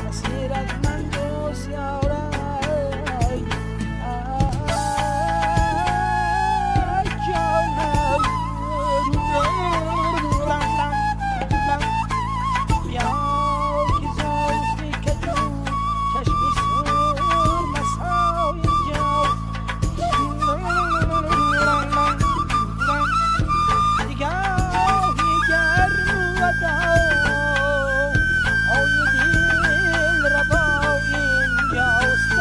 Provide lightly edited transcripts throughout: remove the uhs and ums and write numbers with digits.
Насир аз ман дӯст ёрай. Ай ҷонай. بیا که زلفی کجو چشمی سرمه اینجا. نگاهی گرم و های دل ربا اینجاست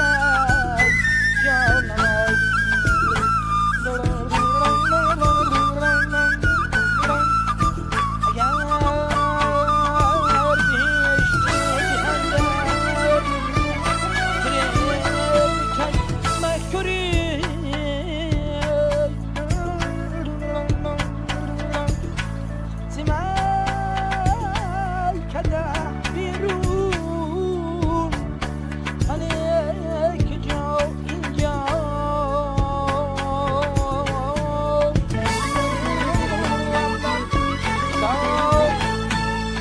جانم. اگر بهشت اندر فریب مکری زمال کده بیرون من کجا اینجا.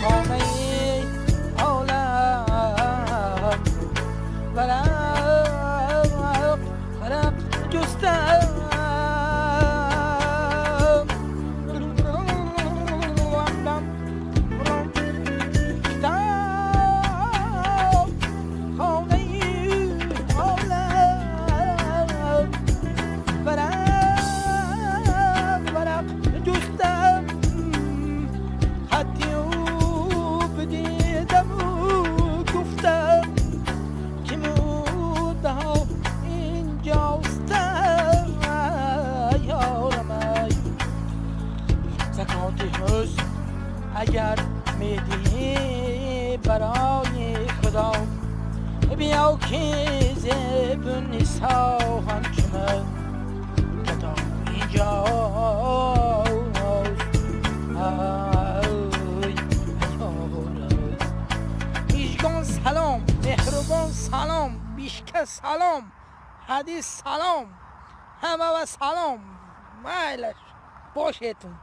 خانه عالم ورق ورق جستم. کتاب خانه عالم ورق ورق جستم. خطی او بدیدم و گفتم که مودها اینجاست یارم. زکات حسن اگر میدهی برای خدا بیا که زیب النسا همچو من گدا اینجاست. ای یارم. میژگان سلام، مهربان سلام، بیشکه салом، ҳадис салом، ҳама ва салом. Майлаш бошетун.